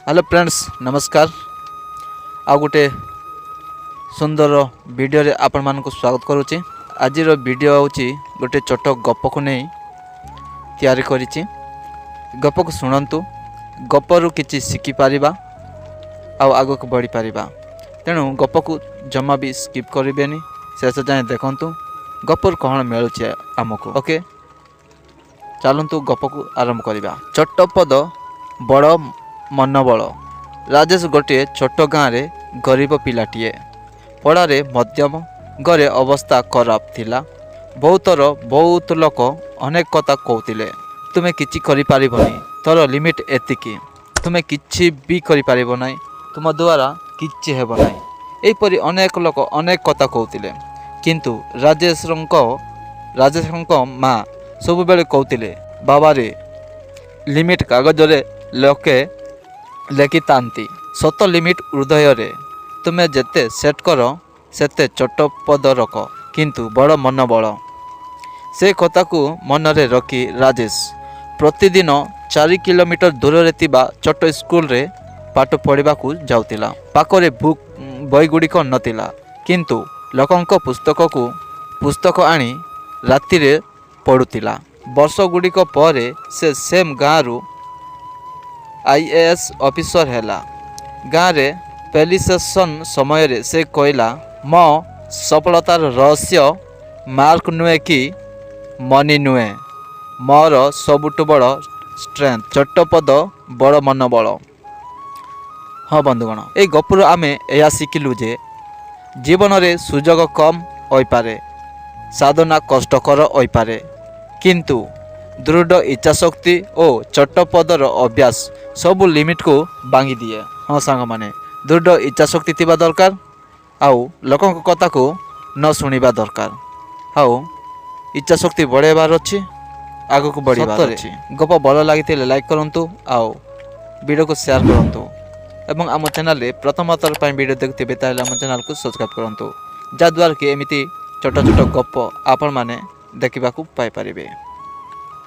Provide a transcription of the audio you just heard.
Hello friends, ନମସ୍କାର। ଆଉ ଗୋଟେ ସୁନ୍ଦର ଭିଡ଼ିଓରେ ଆପଣମାନଙ୍କୁ ସ୍ୱାଗତ କରୁଛି। ଆଜିର ଭିଡ଼ିଓ ହେଉଛି ଗୋଟେ ଛୋଟ ଗପକୁ ନେଇ ତିଆରି କରିଛି। ଗପକୁ ଶୁଣନ୍ତୁ, ଗପରୁ କିଛି ଶିଖିପାରିବା ଆଉ ଆଗକୁ ବଢ଼ିପାରିବା। ତେଣୁ ଗପକୁ ଜମା ବି ସ୍କିପ୍ କରିବେନି, ଶେଷ ଯାଏଁ ଦେଖନ୍ତୁ ଗପରୁ କ'ଣ ମିଳୁଛି ଆମକୁ। ଓକେ, ଚାଲନ୍ତୁ ଗପକୁ ଆରମ୍ଭ କରିବା। ଛୋଟ ପଦ, ବଡ଼ ମନୋବଳ। ରାଜେଶ ଗୋଟିଏ ଛୋଟ ଗାଁରେ ଗରିବ ପିଲାଟିଏ। ପଢ଼ାରେ ମଧ୍ୟମ, ଘରେ ଅବସ୍ଥା ଖରାପ ଥିଲା। ବହୁତର ବହୁତ ଲୋକ ଅନେକ କଥା କହୁଥିଲେ, "ତୁମେ କିଛି କରିପାରିବନି, ତୋର ଲିମିଟ୍ ଏତିକି, ତୁମେ କିଛି ବି କରିପାରିବ ନାହିଁ, ତୁମ ଦ୍ୱାରା କିଛି ହେବ ନାହିଁ।" ଏହିପରି ଅନେକ ଲୋକ ଅନେକ କଥା କହୁଥିଲେ। କିନ୍ତୁ ରାଜେଶଙ୍କ ମା ସବୁବେଳେ କହୁଥିଲେ, "ବାବାରେ, ଲିମିଟ୍ କାଗଜରେ ଲୋକେ ଲେଖିଥାନ୍ତି, ସତ ଲିମିଟ୍ ହୃଦୟରେ। ତୁମେ ଯେତେ ସେଟ୍ କର, ସେତେ ଛୋଟ ପଦ ରଖ, କିନ୍ତୁ ବଡ଼ ମନୋବଳ।" ସେ କଥାକୁ ମନରେ ରଖି ରାଜେଶ ପ୍ରତିଦିନ 4 କିଲୋମିଟର ଦୂରରେ ଥିବା ଛୋଟ ସ୍କୁଲରେ ପାଠ ପଢ଼ିବାକୁ ଯାଉଥିଲା। ପାଖରେ ବୁକ୍ ବହିଗୁଡ଼ିକ ନଥିଲା, କିନ୍ତୁ ଲୋକଙ୍କ ପୁସ୍ତକ ଆଣି ରାତିରେ ପଢ଼ୁଥିଲା। ବର୍ଷ ଗୁଡ଼ିକ ପରେ ସେ ସେମ୍ ଗାଁରୁ ଆଇଏଏସ୍ ଅଫିସର ହେଲା। ଗାଁରେ ଫେଲିସିଟେସନ୍ ସମୟରେ ସେ କହିଲା, "ମୋ ସଫଳତାର ରହସ୍ୟ ମାର୍କ ନୁହେଁ କି ମନି ନୁହେଁ। ମୋର ସବୁଠୁ ବଡ଼ ଷ୍ଟ୍ରେନ୍ଥ ଛୋଟ ପଦ, ବଡ଼ ମନୋବଳ।" ହଁ ବନ୍ଧୁଗଣ, ଏଇ ଗପରୁ ଆମେ ଏହା ଶିଖିଲୁ ଯେ ଜୀବନରେ ସୁଯୋଗ କମ୍ ହୋଇପାରେ, ସାଧନା କଷ୍ଟକର ହୋଇପାରେ, କିନ୍ତୁ ଦୃଢ଼ ଇଚ୍ଛାଶକ୍ତି ଓ ଛୋଟ ପଦର ଅଭ୍ୟାସ ସବୁ ଲିମିଟକୁ ଭାଙ୍ଗିଦିଏ। ହଁ ସାଙ୍ଗମାନେ, ଦୃଢ଼ ଇଚ୍ଛାଶକ୍ତି ଥିବା ଦରକାର ଆଉ ଲୋକଙ୍କ କଥାକୁ ନ ଶୁଣିବା ଦରକାର ଆଉ ଇଚ୍ଛାଶକ୍ତି ବଢ଼ାଇବାର ଅଛି, ଆଗକୁ ବଢ଼ିବାର ଅଛି। ଗପ ଭଲ ଲାଗିଥିଲେ ଲାଇକ୍ କରନ୍ତୁ ଆଉ ଭିଡ଼ିଓକୁ ସେୟାର କରନ୍ତୁ ଏବଂ ଆମ ଚ୍ୟାନେଲରେ ପ୍ରଥମ ଥର ପାଇଁ ଭିଡ଼ିଓ ଦେଖୁଥିବେ, ତାହେଲେ ଆମ ଚ୍ୟାନେଲକୁ ସବସ୍କ୍ରାଇବ୍ କରନ୍ତୁ, ଯାହାଦ୍ୱାରା କି ଏମିତି ଛୋଟ ଛୋଟ ଗପ ଆପଣମାନେ ଦେଖିବାକୁ ପାଇପାରିବେ।